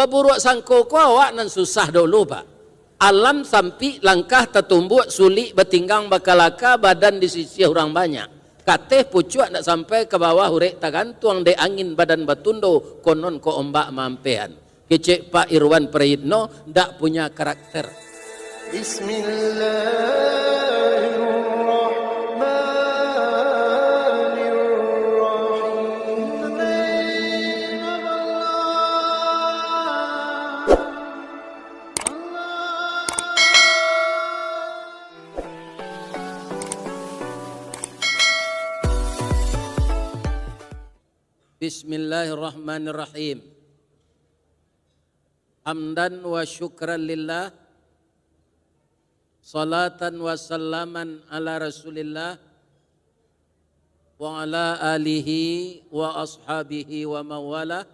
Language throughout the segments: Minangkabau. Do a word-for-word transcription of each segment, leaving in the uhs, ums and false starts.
Baburuak sangko ko awak nan susah dulu, Pak. Alam sampik, langkah tatumbuak, sulik batinggang, bakalaka, badan disisiah urang banyak. Kateh pucuak ndak sampai, ka bawah urek tagantuang, dek angin badan batundo, konon ko ombak maampehan. Kecek Pak Irwan Prayitno, ndak punya karakter. Bismillahirrahmanirrahim. Bismillahirrahmanirrahim. Hamdan wa syukran lillah, salatan wa salaman ala Rasulillah, wa ala alihi wa ashabihi wa mawala,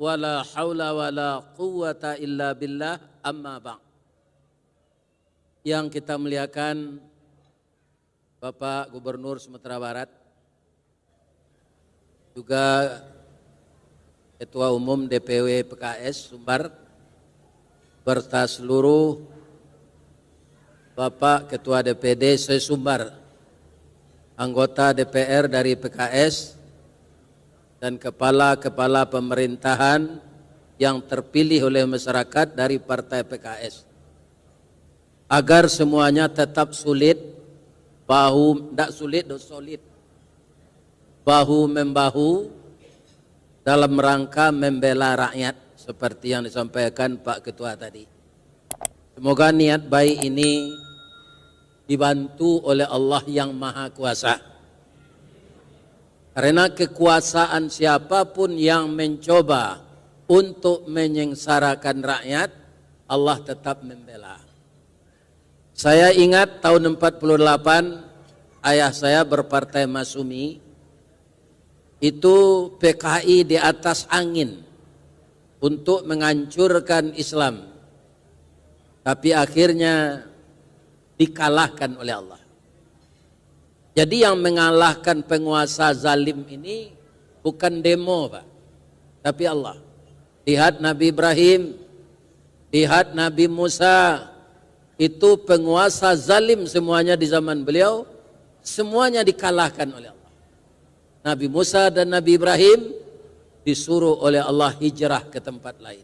wa la haula wa la quwwata illa billah, amma ba'd. Yang kita muliakan, Bapak Gubernur Sumatera Barat, juga Ketua Umum D P W P K S Sumbar, berta seluruh Bapak Ketua D P D se-Sumbar, anggota D P R dari P K S, dan kepala-kepala pemerintahan yang terpilih oleh masyarakat dari Partai P K S. Agar semuanya tetap sulit, bahu, ndak sulit doh, solid, bahu-membahu dalam rangka membela rakyat, seperti yang disampaikan Pak Ketua tadi. Semoga niat baik ini dibantu oleh Allah yang Maha Kuasa. Karena kekuasaan siapapun yang mencoba untuk menyengsarakan rakyat, Allah tetap membela. Saya ingat tahun empat puluh delapan, ayah saya berpartai Masumi, itu P K I di atas angin untuk menghancurkan Islam. Tapi akhirnya dikalahkan oleh Allah. Jadi yang mengalahkan penguasa zalim ini bukan demo, Pak, tapi Allah. Lihat Nabi Ibrahim, lihat Nabi Musa, itu penguasa zalim semuanya di zaman beliau, semuanya dikalahkan oleh Allah. Nabi Musa dan Nabi Ibrahim disuruh oleh Allah hijrah ke tempat lain.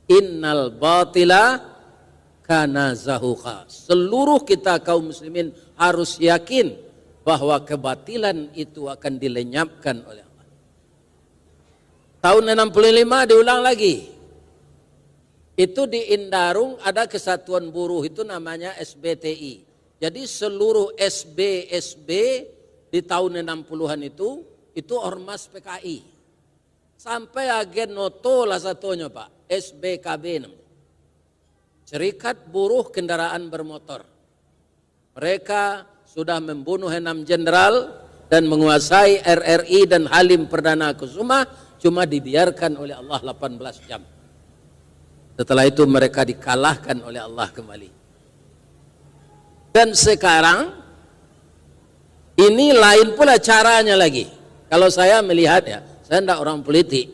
Innal batila kana zahuqa. Seluruh kita kaum muslimin harus yakin bahwa kebatilan itu akan dilenyapkan oleh Allah. Tahun enam puluh lima diulang lagi. Itu di Indarung ada kesatuan buruh itu namanya S B T I. Jadi seluruh S B S B di tahun enam puluhan itu, itu ormas P K I. Sampai agen noto lah satonyo, Pak, S B K B namonyo. Serikat Buruh Kendaraan Bermotor. Mereka sudah membunuh enam jenderal dan menguasai R R I dan Halim Perdana Kusuma, cuma dibiarkan oleh Allah delapan belas jam. Setelah itu mereka dikalahkan oleh Allah kembali. Dan sekarang ini lain pula caranya lagi. Kalau saya melihat, ya, saya ndak orang politik.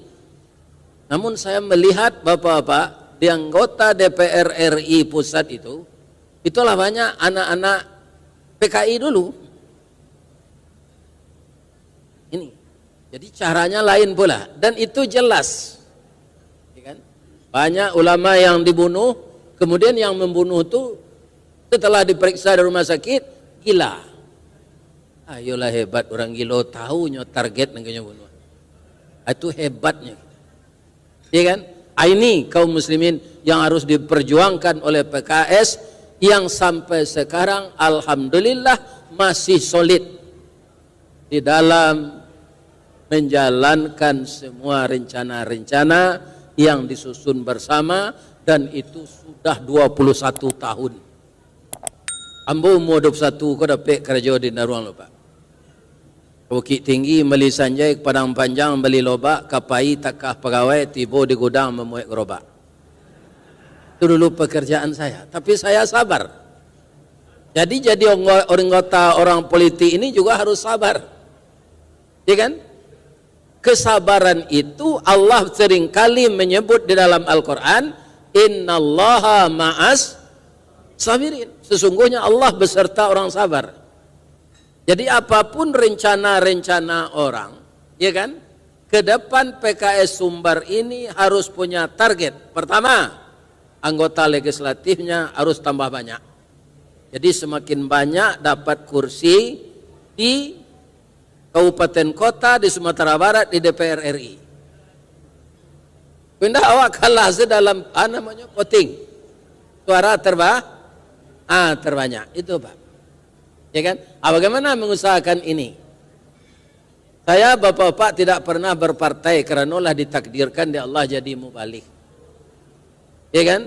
Namun saya melihat bapak-bapak di anggota D P R R I pusat itu, itulah banyak anak-anak P K I dulu. Ini. Jadi caranya lain pula. Dan itu jelas. Ya kan? Banyak ulama yang dibunuh, kemudian yang membunuh tu setelah diperiksa di rumah sakit, gila. Ayolah, hebat, orang gilo tahu nyo target nan ka nyo bunuh. Ah, itu hebatnya. Ya kan? Ah, ini kaum muslimin yang harus diperjuangkan oleh P K S yang sampai sekarang alhamdulillah masih solid di dalam menjalankan semua rencana-rencana yang disusun bersama, dan itu sudah dua puluh satu tahun. Ambo umua dua puluh satu ko dapek karajo di Indaruang lo, Pak. Ka Bukittinggi, mambali sanjai, ka Padang Panjang, mambali lobak, ka pai takah pagawai, tibo di gudang mamuek garobak. Itu dulu pekerjaan saya. Tapi saya sabar. Jadi, jadi onggo-, anggota orang politik ini juga harus sabar. Ya kan? Kesabaran itu Allah seringkali menyebut di dalam Al-Quran, "Innallaha ma'as sabirin." Sesungguhnya Allah beserta orang sabar. Jadi apapun rencana-rencana orang, ya kan, ke depan P K S Sumbar ini harus punya target. Pertama, anggota legislatifnya harus tambah banyak. Jadi semakin banyak dapat kursi di kabupaten kota di Sumatera Barat di D P R R I. Pindah awak kalah se dalam, ah, namanya voting. Suara terba-, ah, terbanyak. Itu, Pak. Ya kan? Ah, bagaimana mengusahakan ini? Saya, Bapak-bapak, tidak pernah berpartai karena lah ditakdirkan di Allah jadi mubalih. Ya kan?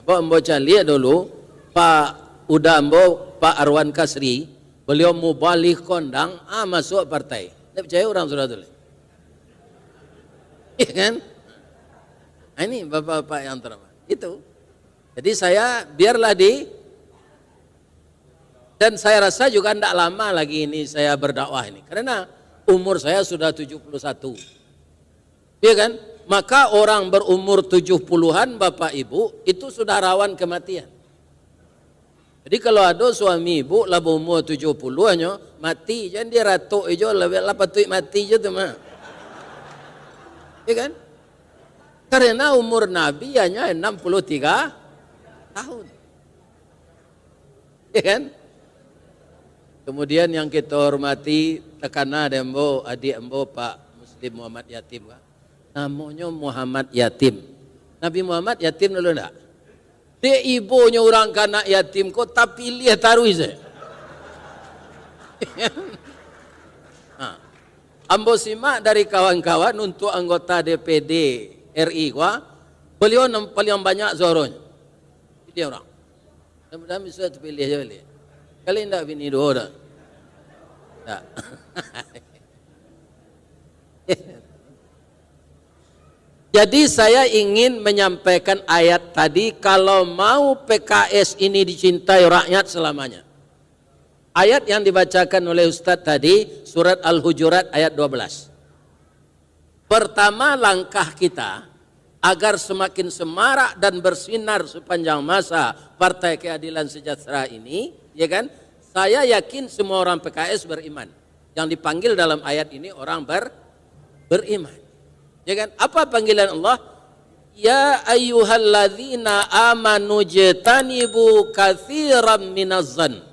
Sebab ambo caliak dulu, Pak Uda ambo, Pak Arwan Kasri, beliau mubalih kondang, ah, masuk partai. Ndak percaya orang sudah tu. Ya kan? Ah, ini bapak-bapak yang terhormat. Itu. Jadi saya biarlah di, dan saya rasa juga ndak lama lagi ini saya berdakwah ini. Karena umur saya sudah tujuh puluh satu. Ya kan? Maka orang berumur tujuh puluhan, Bapak Ibu, itu sudah rawan kematian. Jadi kalau ado suami ibu lah baumur tujuh puluh nyo, mati, jan diratok ijo, lah, lah patuik mati jo tu mah. Ya kan? Karena umur Nabi hanya enam puluh tiga tahun. Ya kan? Kemudian yang kita hormati, takana dek ambo, adik ambo Pak Muslim Muhammad Yatim kan. Namonyo Muhammad Yatim. Nabi Muhammad yatim dulu ndak? Dek ibonyo urang kanak yatim ko tapiliah taruih se. Ha. Ambo simak dari kawan-kawan untuk anggota D P D R I ko, beliau nan paliang banyak suaronyo. Pilih urang. Mudah-mudahan bisa tapiliah juo baliak. Kali ndak bini duo dah. Ndak. Jadi saya ingin menyampaikan ayat tadi, kalau mau P K S ini dicintai rakyat selamanya. Ayat yang dibacakan oleh Ustadz tadi, surat Al-Hujurat ayat dua belas. Pertama, langkah kita agar semakin semarak dan bersinar sepanjang masa Partai Keadilan Sejahtera ini, ya kan? Saya yakin semua orang P K S beriman. Yang dipanggil dalam ayat ini orang ber-, beriman. Ya kan? Apa panggilan Allah? "Ya ayyuhalladzina amanu jtanibu katsiran minaz zan."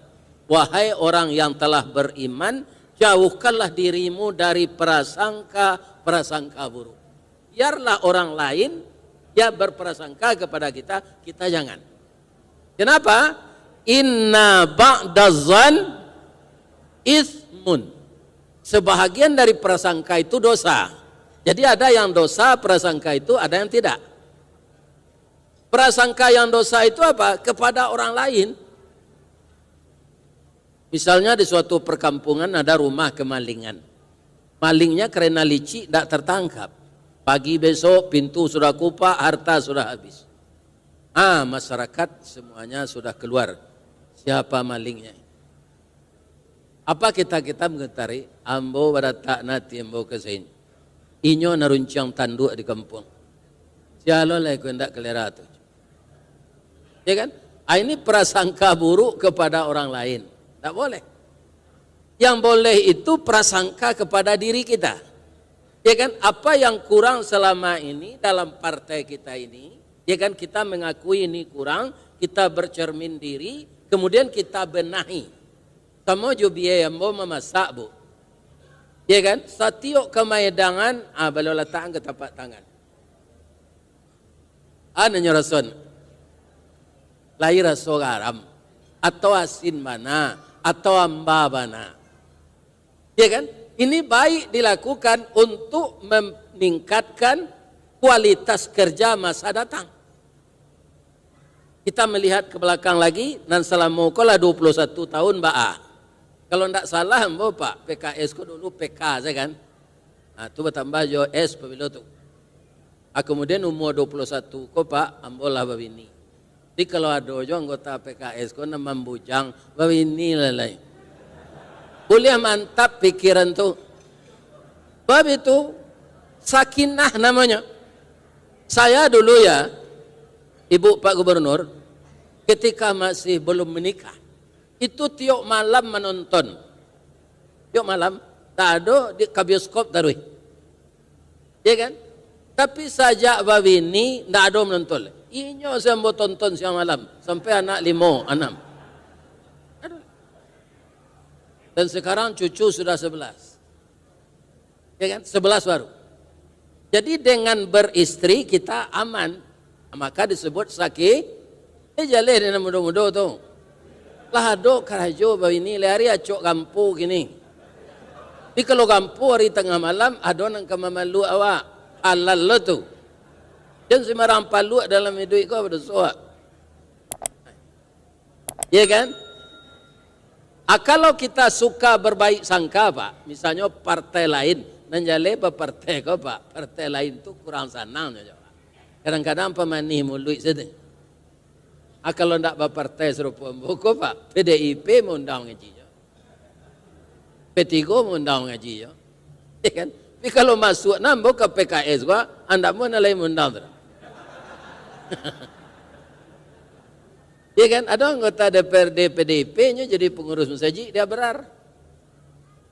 Wahai orang yang telah beriman, jauhkanlah dirimu dari prasangka-prasangka buruk. Biarlah orang lain, ya, berprasangka kepada kita, kita jangan. Kenapa? "Inna ba'daz zan ismun." Sebahagian dari prasangka itu dosa. Jadi ada yang dosa prasangka itu, ada yang tidak. Prasangka yang dosa itu apa? Kepada orang lain. Misalnya di suatu perkampungan ada rumah kemalingan. Malingnya karena licik, dak tertangkap. Pagi besok pintu sudah kupak, harta sudah habis. Ah, masyarakat semuanya sudah keluar. Siapa malingnya? Apa kita-kita mengetahui? Ambo baratak nati ambo ka sain. Inyo narunciang tanduak di kampuang. Sialo lah iko indak kalera tu. Ya kan? Ah, ini prasangka buruk kepada orang lain. Tak boleh. Yang boleh itu prasangka kepada diri kita. Ya kan? Apa yang kurang selama ini dalam partai kita ini, ya kan, kita mengakui ini kurang, kita bercermin diri, kemudian kita benahi. Samo jo biai ambo mamasak, Bu. Ya kan? Satiok ka maedangan, ah, baliau latakan ka tapak tangan. Ah, nanyo raso, lai raso garam, atau asin bana, atau amba bana. Ya kan? Ini baik dilakukan untuk meningkatkan kualitas kerja masa datang. Kita melihat ke belakang lagi, nan salamo ko lah dua puluh satu tahun baa. Kalau ndak salah ambo, Pak, P K S ko dulu P K saja kan. Nah, tu batambah jo S pabilo tu. Ah, kemudian umur dua puluh satu ko, Pak, ambo lah babini. Jadi kalau ado jo anggota P K S ko nan mambujang, babini lah lai. Buliah mantap pikiran tu. Sebab itu, Sakinah namonyo. Saya dulu ya, Ibu Pak Gubernur, ketika masih belum menikah, itu tiok malam menonton. Tiok malam, tak ado di, ka bioskop taruih. Ya kan? Tapi sajak babini, ndak ado menonton. Inyo sambo tonton siang malam, sampai anak limo, anam. Aduh. Dan sekarang cucu sudah sebelas. Ya kan? Sebelas baru. Jadi dengan beristri kita aman. Maka disebut saki-, eh, jaleh dengan mudo-mudo tu. Lah ado karajo babini, lah ari acok gampo kini. Tapi kalau gampo ari tangah malam, ado nan ka mamaluak awak. Halal lo tu. Jan sembarang paluak dalam iduik ko, badoso awak. Ya kan? Ah, kalau kita suka berbaik sangka, Pak, misalnyo partai lain, nan jaleh bapartai ko, Pak, partai lain tu kurang sanang nyo, Pak. Kadang-kadang pamanih muluik sajo. Ah, kalau ndak bapartai sarupo ambo ko, Pak, P D I P maundang mangaji nyo. P tigo maundang mangaji nyo. Ya kan? Tapi kalau masuak nan ambo ka P K S ko, andak ambo nan lain maundang tu. Ya kan? Ado anggota D P R D P D I P nyo jadi pengurus masajik di Abrar.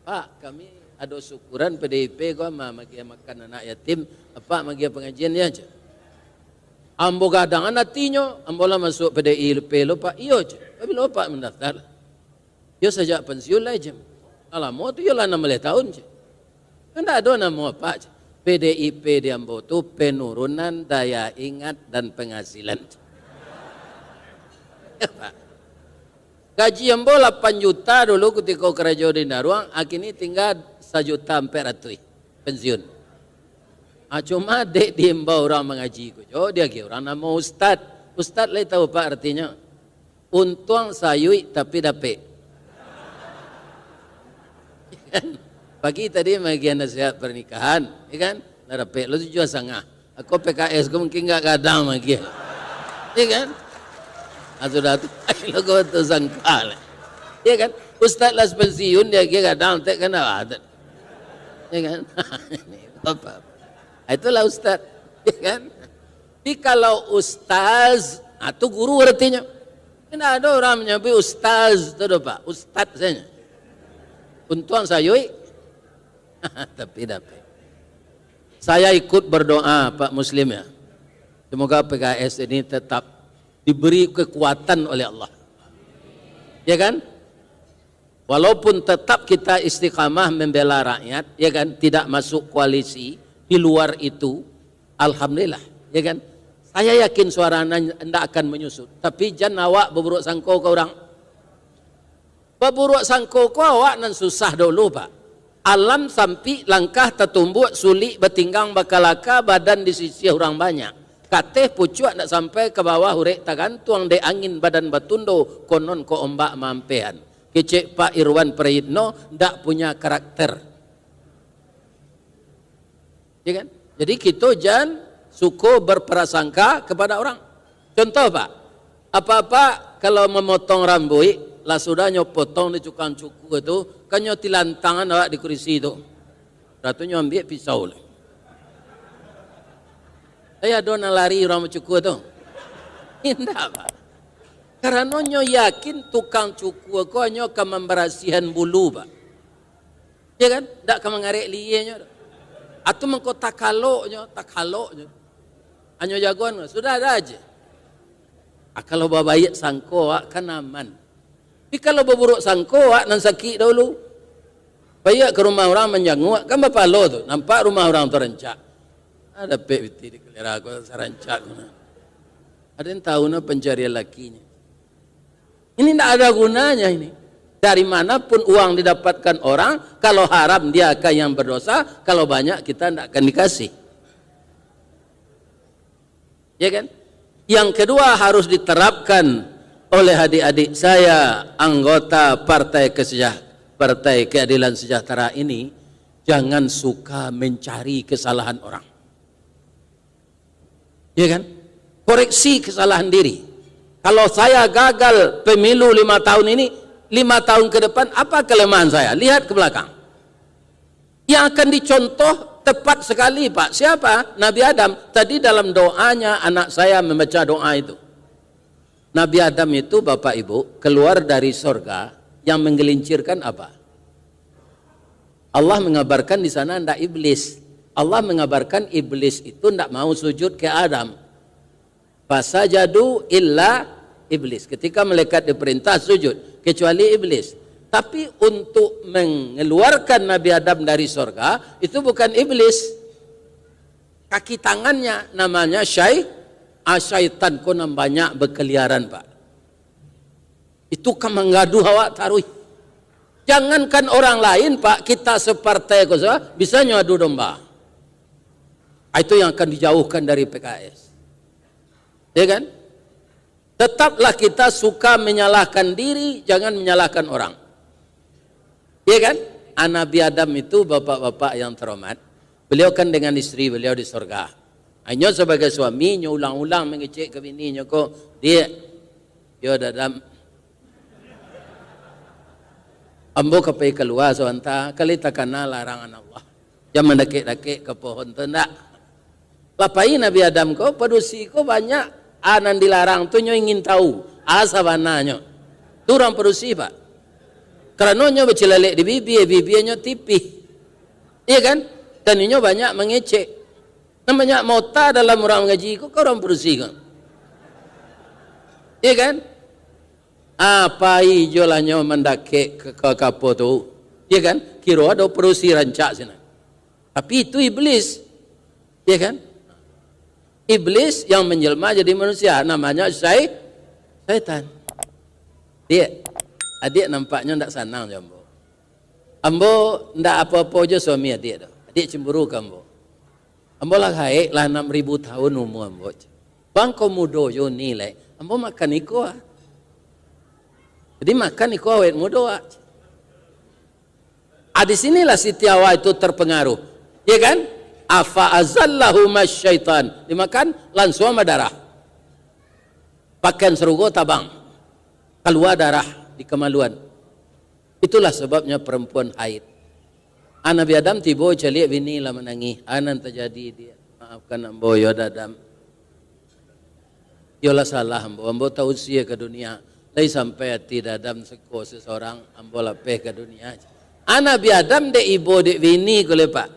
"Pak, kami ado syukuran P D I P ko ma-, magiah makan anak yatim, Apak magiah pangajian ya," cek. Ambo gadangan atinyo, "Ambo lah masuak P D I P lo, Pak." "Iyo," cek. "Pabilo Apak mandaftar?" "Iyo, sajak pensiun lah," cek. "Lah lamo tu?" "Iyo lah anam baleh taun," cek. "Indak ado namo Apak," cek. "P D I P di ambo tu penurunan daya ingat dan penghasilan," cek. Ya, Pak. Gaji ambo lapan juta dulu kutiko karajo di Indaruang, kini tingga sajuta ampek ratuih pensiun. Ah, cuma dek diimbau urang mangaji ko jo, diagiah urang namo ustad. Ustad lai tahu, Pak, artinyo? Untuang sayuik tapi dapek. Kan? Pagi tadi magiah nasihat pernikahan, ya kan? Lah dapek lo tujuah satangah. Ako P K S ko mungkin agak gadang magiah. Ya kan? Ah, sudah tu, lo ko tu sangka lah. Ya kan? Ustad lah pensiun, diagiah gadang, tek kan, ah, tek. Ya kan? Ini apa? Ah, itulah ustad. Ya kan? Tapi kalau ustaz, ah, tu guru artinyo. Indak ado urang manyabuik ustaz tu doh, Pak. Ustad sajo. Untuang sayuik, tapi dapek. Saya ikut berdoa, Pak Muslim, ya. Semoga P K S ini tetap diberi kekuatan oleh Allah. Ya kan? Walaupun tetap kita istiqamah membela rakyat, ya kan, tidak masuk koalisi, di luar itu, alhamdulillah, ya kan. Saya yakin suara nan ndak akan menyusut. Tapi jan awak baburuak sangko ka urang. Baburuak sangko ko awak nan susah dulu, Pak. Alam sampik, langkah tatumbuak, sulik batinggang, bakalaka, badan disisiah urang banyak. Kateh pucuak ndak sampai, ka bawah urek tagantuang, dek angin badan batundo, konon ko ombak maampehan. Kecek Pak Irwan Prayitno, ndak punya karakter. Ya kan? Jadi, kito jan suko berprasangka kepada orang. Contoh, Pak, apa-apa kalau memotong rambuik, lah sudah nyo potong di tukang cukur tu, kan nyo tilantangan awak di kurisi tu. Sudah tu nyo ambiak pisau lah. Tapi ado nan lari urang bacukur tu? Indak, Pak. Karano nyo yakin tukang cukur ko hanyo ka mambarasihan bulu, Pak. Ya kan? Ndak ka mangarek lienyo. Atu mangko takaloknyo, takaloknyo. Hanyo jagoan, sudah ado aja. Ah, kalau babaiak sangko awak kan aman. Tapi kalau baburuak sangko awak nan sakik dahulu. Paiak ka rumah urang manjanguak, kan bapalo tu. Nampak rumah urang tu rancak. Ah, dapek pitih di kalera ko, sarancak ko nah. Ado nan tahu nah pancarian lakinyo. Ini ndak ada gunanya ini. Dari mana pun uang didapatkan orang, kalau haram dia akan yang berdosa, kalau banyak kita ndak akan dikasih. Ya kan? Yang kedua harus diterapkan oleh adik-adik saya, anggota Partai Kesejah-, Partai Keadilan Sejahtera ini, jangan suka mencari kesalahan orang. Ya kan? Koreksi kesalahan diri. Kalau saya gagal pemilu lima tahun ini, lima tahun ke depan, apa kelemahan saya? Lihat ke belakang. Yang akan dicontoh Tepat sekali, Pak. Siapa? Nabi Adam. Tadi dalam doanya anak saya membaca doa itu. Nabi Adam itu, Bapak Ibu, keluar dari sorga, yang menggelincirkan apa? Allah mengabarkan di sana ndak iblis. Allah mengabarkan iblis itu ndak mau sujud ke Adam. Fasajadu illa iblis. Ketika malaikat diperintah sujud, kecuali iblis. Tapi untuk mengeluarkan Nabi Adam dari sorga, itu bukan iblis. Kaki tangannya namanya syai-, ah, syaitan ko nan banyak berkeliaran, Pak. Itu kan manggaduah awak taruih. Jangankan orang lain, Pak, kita separtai ko sa-, bisa nyo adu domba. Ah, itu yang akan dijauhkan dari P K S. Ya kan? Tetaplah kita suka menyalahkan diri, jangan menyalahkan orang. Ya kan? Ah, Nabi Adam itu, bapak-bapak yang terhormat, beliau kan dengan istri beliau di sorga. Inyo sebagai suami, nyo ulang-ulang mangecek ka bininyo ko, "Diak, yo Adam, ambo ka pai kalua sabanta, kali takana larangan Allah. Jan mandakek-dakek ka pohon tu, ndak." Lah pai Nabi Adam ko, padusi ko banyak, ah, nan dilarang tu nyo ingin tahu, ah, sabananyo. Tu urang padusi, Pak. Karano nyo bacilalek di bibia, bibianyo tipih. Iya kan? Dan inyo banyak mangecek. Nan banyak mota dalam urang mangaji ko, ka urang padusi ko. Iya kan? Ah, pai jolah nyo mandakek ka, ka, ka apo tu. Iya kan? Kiro ado padusi rancak sinan. Tapi itu iblis. Ya kan? Iblis yang menjelma jadi manusia, namanya syai-, syaitan. Diak, adiak nampaknyo ndak sanang jo ambo. Ambo ndak apo-apo jo suami adiak tu. Adiak cemburu ka ambo. Ambo lah gaek, lah anam ribu tahun umua ambo. Bang, ko mudo jo ni lai. Ambo makan iko ah. Jadi makan iko awet mudo ah. Ah, di sinilah Siti Hawa itu terpengaruh. Ya kan? Afa azallahuma syaitan. Dimakan, langsung badarah. Pakaian sarugo tabang. Kalua darah di kamaluan. Itulah sebabnya perempuan haid. Ah, Nabi Adam tibo caliak bini lah manangih. Ah, nan tajadi, Diak. Maafkan ambo yo, Adam. Iyolah salah ambo, ambo tausia ka dunia. Lai sampai ati Adam seko sesorang, ambo lapeh ka dunia. Ah, Nabi Adam dek ibo dek bini ko lai, Pak.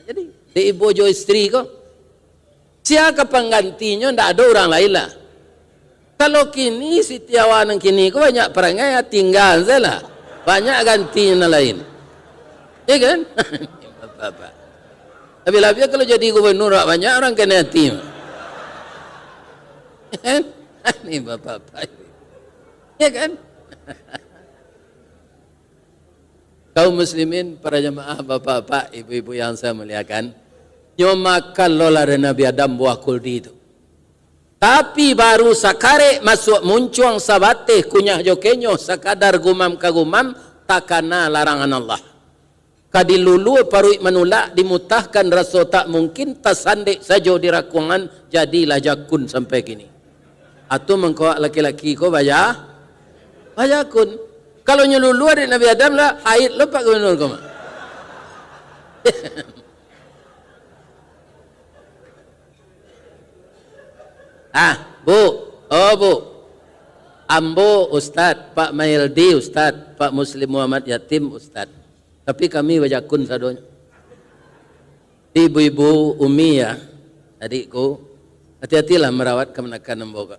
Jadi, dek ibo jo istri ko. Sia ka panggantinyo, ndak ado urang lain lah. Kalau kini, Siti Hawa nan kini ko banyak parangai, ah, tingga sajolah. Banyak gantinyo nan lain. Ya kan? Bapak-bapak. Labiah-labiah kalau jadi gubernur, banyak urang kanai ati. Ya kan? Ni bapak-bapak. Ya kan? Kaum muslimin, para jamaah, bapak-bapak, ibu-ibu yang saya muliakan, nyo makan lo lah dari Nabi Adam buah kuldi tu. Tapi baru sakarek masuak muncuang sabateh kunyah jo kenyo, sakadar gumam ka gumam, takana larangan Allah. Ka dilulua paruik manulak, dimutahkan raso tak mungkin, tasandek sajo di rakuangan, jadilah jakun sampai kini. Atu mangko awak laki-laki ko baya-, bajakun. Kalau nyo lulua dek Nabi Adam lah, haid lo Pak Gubernur ko mah. Ah, Bu. Oh, Bu. Ambo Ustad, Pak Maildi Ustad, Pak Muslim Muhammad Yatim Ustad. Tapi kami bajakun sadonyo. Ibu-ibu, Umi ya, adikku, hati-hatilah marawat kamanakan ambo ko.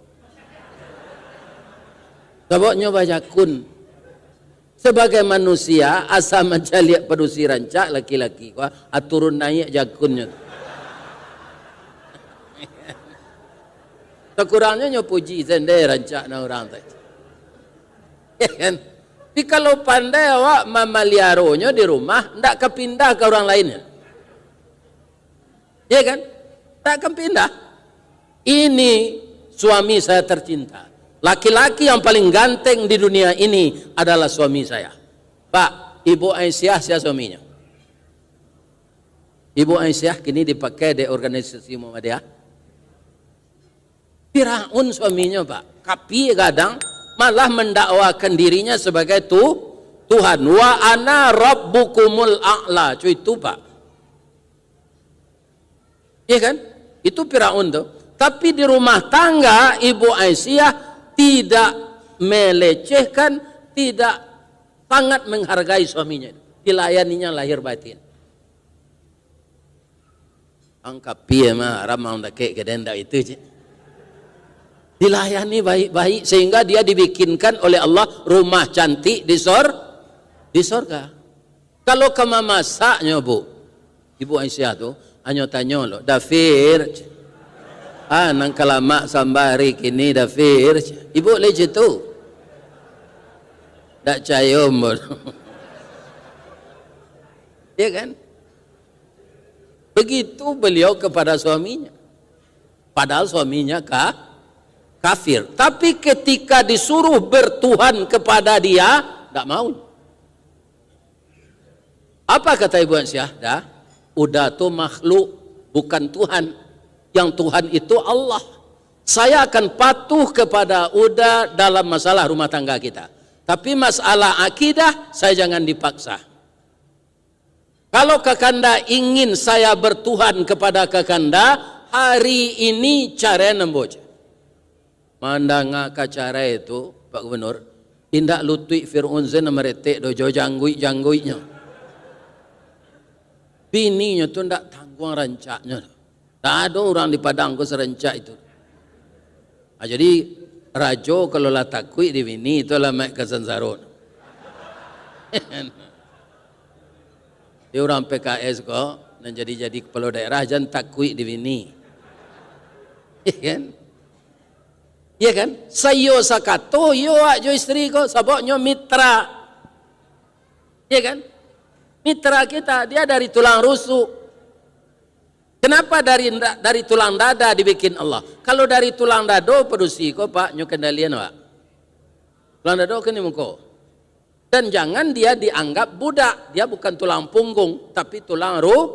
Sabab nyo bajakun. Sabagai manusia, asa mancaliak padusi rancak, laki-laki ko, ah, turun naiak jakunnyo tu. Sakurangnyo nyo puji sende rancak nan urang tu. Ya kan? Tapi kalau pandai awak mamaliaronyo di rumah, ndak ka pindah ka urang lain. Ya kan? Tak akan pindah. Ini suami saya tercinta. Laki-laki yang paling ganteng di dunia ini adalah suami saya. Pak, Ibu Aisyah sia suaminya? Ibu Aisyah kini dipakai dek organisasi Muhammadiyah. Firaun suaminyo, Pak. Kapie gadang, malah mendakwakan dirinya sebagai tu-, Tuhan. "Wa ana rabbukumul a'la." Cuy itu, Pak. Iya kan? Itu Firaun tu. Tapi di rumah tangga, Ibu Aisyah tidak melecehkan, tidak, sangat menghargai suaminya. Dilayaninya lahir batin. Angkapie mah, ramang dakek ke dendak itu je. Dilayani baik-baik sehingga dia dibikinkan oleh Allah rumah cantik di sor-, di sorga. Kalau ka mamasaknyo, Bu, Ibu Aisyah tu, hanyo tanyo lo, "Dafir, ah, nan ka lamak sambari kini, Dafir?" Ibu lai ceh tu. Dak cayo, Bu. Ya kan? Begitu beliau kepada suaminya. Padahal suaminya ka-, kafir. Tapi ketika disuruh bertuhan kepada dia, dak mau. Apa kata Ibu Aisyah? Dah, Uda tu makhluk, bukan Tuhan. Yang Tuhan itu Allah. Saya akan patuh kepada Uda dalam masalah rumah tangga kita. Tapi masalah akidah, saya jangan dipaksa. Kalau kakanda ingin saya bertuhan kepada kakanda, hari ini carai nan boce. Mandanga ka carai tu, Pak Gubernur, indak lutuik Fir'aun se nan maretek doh, jo jangguik-jangguiknyo. Bininyo tu ndak tangguang rancaknyo. Ndak ado urang di Padang ko sarancak itu. Ah, jadi, rajo kalau lah takuik di bini, itu alamaik ka sansaro. Di urang P K S ko, nan jadi-jadi kepala daerah, jan takuik di bini. Iya kan? Iya kan? Saiyo sakato, iyo awak jo isteri ko, sababnyo mitra. Iya kan? Mitra kita, dia dari tulang rusuk. Kenapa dari, dari tulang dada dibikin Allah? Kalau dari tulang dado padusi ko, Pak, nyo kendalian, Pak. Tulang dado kan di muko. Dan jangan dia dianggap budak. Dia bukan tulang punggung, tapi tulang ru-,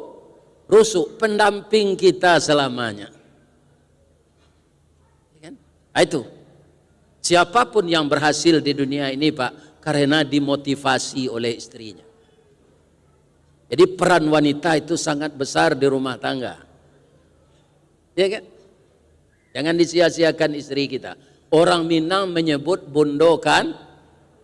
rusuk, pendamping kita selamanya. Ya kan? Ah, itu. Siapapun yang berhasil di dunia ini, Pak, karena dimotivasi oleh istrinya. Jadi, peran wanita itu sangat besar di rumah tangga. Ya kan? Jangan disia-siakan istri kita. Orang Minang menyebut bundo kan,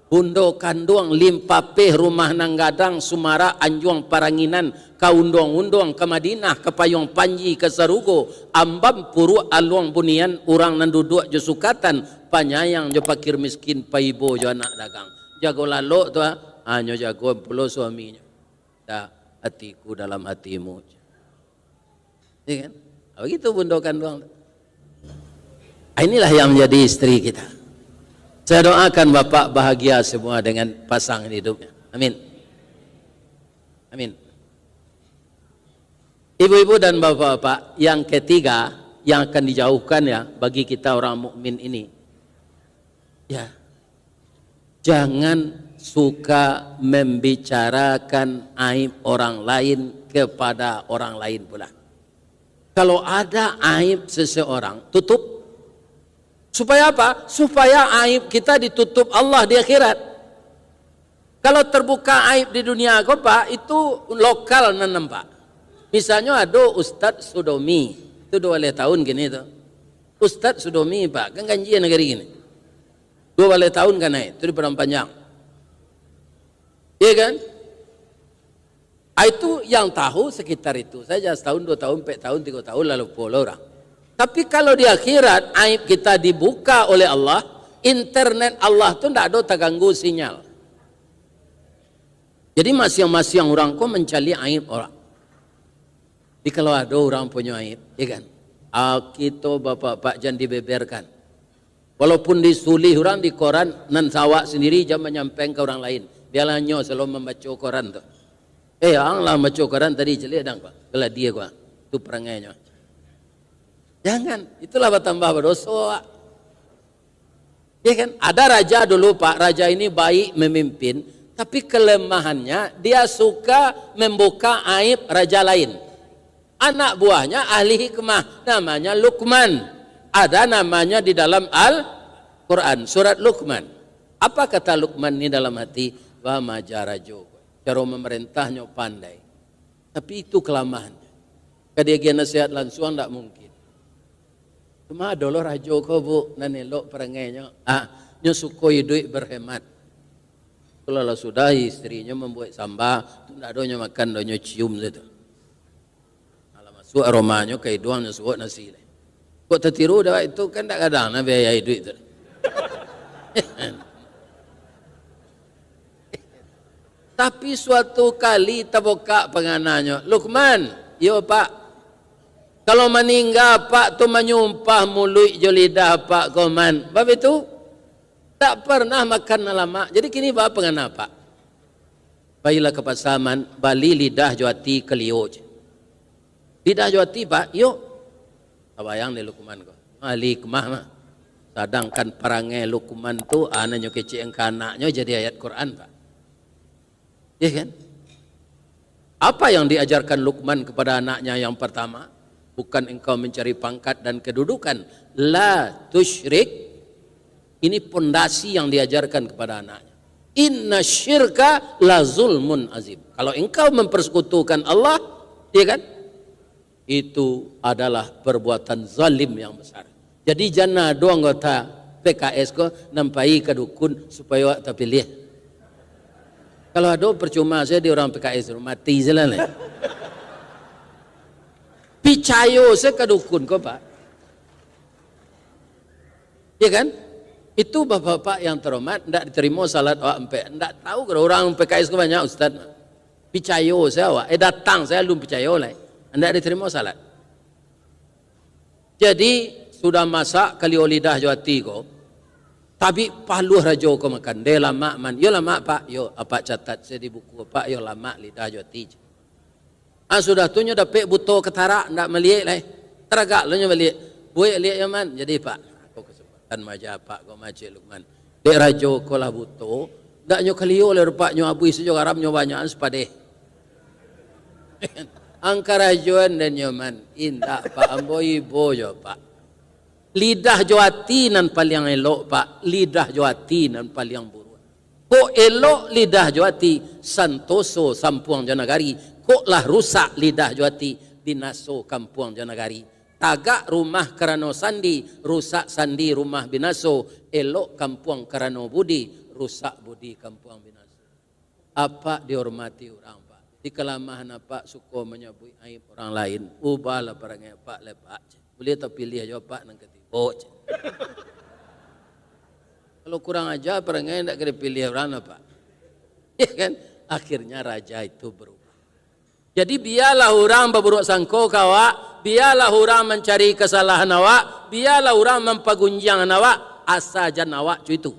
bundo kanduang, limpapeh rumah nan gadang, sumarak anjuang paranginan, ka unduang-unduang, ka Madinah, ka payuang panji, ka sarugo, ambam puruak aluang bunian, urang nan duduak jo sukatan, panyayang jo pakir miskin, paibo jo anak dagang. Jago lalok tu, ah, hanyo jago pulo suaminyo. Dak, hatiku dalam hatimu. Ya kan? Ah, begitu bundo kanduang tu. Ah, inilah yang menjadi istri kita. Saya doakan bapak bahagia semua dengan pasangan hidupnya. Amin. Amin. Ibu-ibu dan bapak-bapak, yang ketiga yang akan dijauhkan ya bagi kita orang mukmin ini. Ya. Jangan suka membicarakan aib orang lain kepada orang lain pula. Kalau ada aib seseorang, tutup. Supaya apa? Supaya aib kita ditutup Allah di akhirat. Kalau terbuka aib di dunia ko, Pak, itu lokal nan nampak. Misalnyo ado Ustaz Sudomi, itu dua baleh tahun kini tu. Ustaz Sudomi, Pak, kan ganjia nagari kini. Dua baleh tahun ka naiak, tu di Padang Panjang. Iya kan? Ah, itu yang tahu sekitar itu saja, setahun, dua tahun, empat tahun, tiga tahun, lalu pulo orang. Tapi kalau di akhirat, aib kita dibuka oleh Allah, internet Allah tu ndak ada terganggu sinyal. Jadi, masing-masing orang ko mencari aib orang. Jadi, kalau ada orang punya aib, ya kan? Ah, kita bapak-bapak jangan dibeberkan. Walaupun disulih orang di koran, nan sawak sendiri jangan menyampaikan ke orang lain. Biarlah nyo selalu membaca koran tu. Eh, ang lah baca koran tadi, caliak dang, Pak. Kalau dia, Pak. Tu perangainyo. Jangan. Itulah bertambah berdosa, Pak. Ya kan? Ada raja dulu, Pak. Raja ini baik memimpin, tapi kelemahannya dia suka membuka aib raja lain. Anak buahnya ahli hikmah, namanya Lukman. Ada namanya di dalam Al-Quran, surat Lukman. Apa kata Lukman ni dalam hati? Wah, maja rajo. Caro memerentahnyo pandai. Tapi itu kelemahannya. Ka diagiah nasihat lansuang, ndak mungkin. Cuma ado lo rajo ko, Bu, nan elok parangainyo. Ah, nyo suko iduik berhemat. Kalau lah sudah istrinyo mambuek samba, tu ndak ado nyo makan, ado nyo cium sajo tu. Alah masuak aromanyo ka iduang, nyo suok nasi lai. Kok tatiru dek awak itu, kan ndak gadang nah biaya iduik tu. Tapi suatu kali tabukak pangananyo, "Lukman." "Iyo, Pak." "Kalau maningga Apak tu manyumpah muluik jo lidah Apak ko, Man." Bab itu, tak pernah makan nan lamak. Jadi kini ba pangana Apak? Pailah ka pasa, Man, bali lidah jo ati kalio je. Lidah jo ati, Pak? Iyo. Tabayang dek Lukman ko. Ahli hikmah mah. Sadangkan parangai Lukman tu, ah, nan nyo kecek ka anaknyo jadi ayat Quran, Pak. Iya kan? Apa yang diajarkan Lukman kepada anaknya yang pertama? Bukan engkau mencari pangkat dan kedudukan. La tusyrik. Ini pondasi yang diajarkan kepada anaknya. Inna syirka la zulmun azim. Kalau engkau mempersekutukan Allah, iya kan? Itu adalah perbuatan zalim yang besar. Jadi, jan ado anggota P K S ko nan pai ka dukun supayo awak tapiliah. Kalau ado, percuma sajo di urang P K S tu, mati sajolah lai. Picayo sajo ka dukun ko, Pak. Ya kan? Itu, Bapak-bapak yang terhormat, ndak diterima salat awak ampek. Ndak tahu kalau urang P K S ko banyak ustaz. Picayo sajo awak, eh, datang sajo alun picayo lai. Ndak diterima salat. Jadi, sudah masak kalio lidah jo ati ko, tabik paluah rajo ko makan, deh lamak, Man. Yo lamak, Pak. Yo, Apak catat sajo di buku Apak, yo lamak lidah jo ati. Ah, sudah tu nyo dapek buto katarak, ndak maliek lai. Taragak lo nyo baliak. Buek liak yo, Man. Jadi, Pak, ko kesempatan maaja Apak ko, maaja Lukman. Dek rajo ko lah buto, ndak nyo kalio lai rupak nyo, abuih sajo garam nyo, banyakan sapadeh. Angka rajoan den nyo, Man. Indak, Pak, ambo ibo jo, Pak. Lidah jo ati nan paliang elok, Pak. Lidah jo ati nan paliang buruak. Kok elok lidah jo ati, santoso sampuang jo nagari. Kok lah rusak lidah jo ati, binaso kampuang jo nagari. Tagak rumah karano sandi, rusak sandi rumah binaso, elok kampuang karano budi, rusak budi kampuang binaso. Apak dihormati urang, Pak. Di kalamahan Apak suko manyabuik aib urang lain. Ubahlah parangai Apak lai, Pak. Buliah tapiliah jo Apak nan katigo, cek. Kalau kurang aja parangai, ndak ka dipiliah urang, Pak. Ya kan? Akhirnya raja itu berubah. Jadi, bialah urang baburuak sangko ka awak, bialah urang mancari kasalahan awak, bialah urang mampagunjiangan awak, asa jan awak co itu.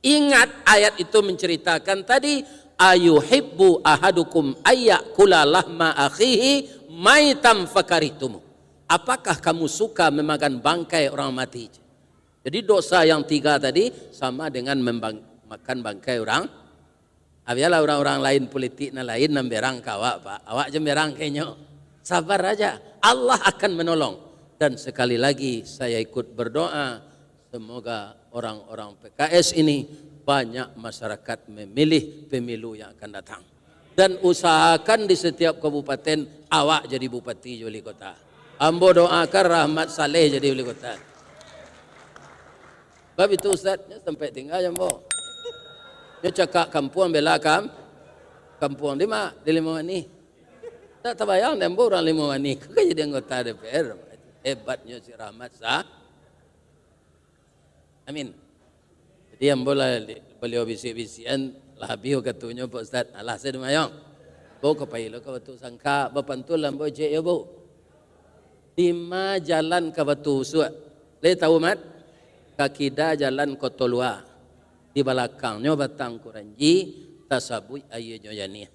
Ingat, ayat itu menceritakan tadi, "Ayuhibbu ahadukum ayyakula lahma akhihi maitan fakarihtumu." Apakah kamu suka memakan bangkai orang mati? Jadi, dosa yang tiga tadi sama dengan membang-, makan bangkai orang. Ah, bialah urang-urang lain, politik nan lain nan berang ka awak, Pak. Awak jan berang ka inyo. Sabar aja. Allah akan menolong. Dan sekali lagi, saya ikut berdoa, semoga orang-orang P K S ini banyak masyarakat memilih pemilu yang akan datang. Dan usahakan di setiap kabupaten, awak jadi bupati, jadi wali kota. Ambo doakan Rahmat Saleh jadi wali kota. Bab itu, Ustaz, nyo sampai tingga jo ambo. Nyo cakak kampuang bela kam-, kampuang di ma-, di Limau Manih. Tak tabayang dek ambo urang Limau Manih ko ka jadi anggota D P R. Hebatnyo si Rahmat Sa-, Amin. Jadi, ambo lah, baliau bisik-bisikan, lah habis wakatunyo, Pak Ustaz. Alah, saya mayong. Ambo ka pai lo ka Batu Sangka, bapantun lah ambo cek yo, Bu. Di ma jalan ka Batu Usuak? Lai tahu, Mat? Ka kida jalan Koto Lua. Di balakangnyo Batang Kuranji, tasabuik aianyo janiah.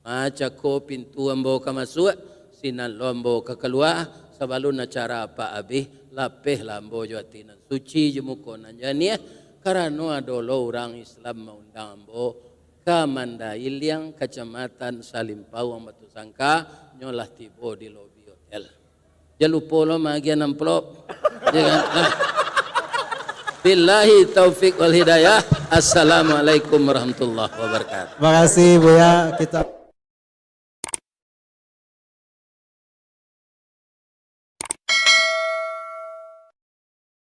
Ma cako pintu ambo ka masuak, sinan lo ambo ka kalua, sabalun acara Apak abih, lapehlah ambo jo ati nan suci, jo muko nan janiah, karano ado lo urang Islam maundang ambo ka Mandailing, Kacamatan Salimpauang, Batu Sangka, nyo lah tibo di lobi hotel. Jan lupo lo maagiah amplop. Ya kan? Nah. Billahi taufik wal hidayah. Assalamualaikum warahmatullahi wabarakatuh. Makasih, Buya. Kita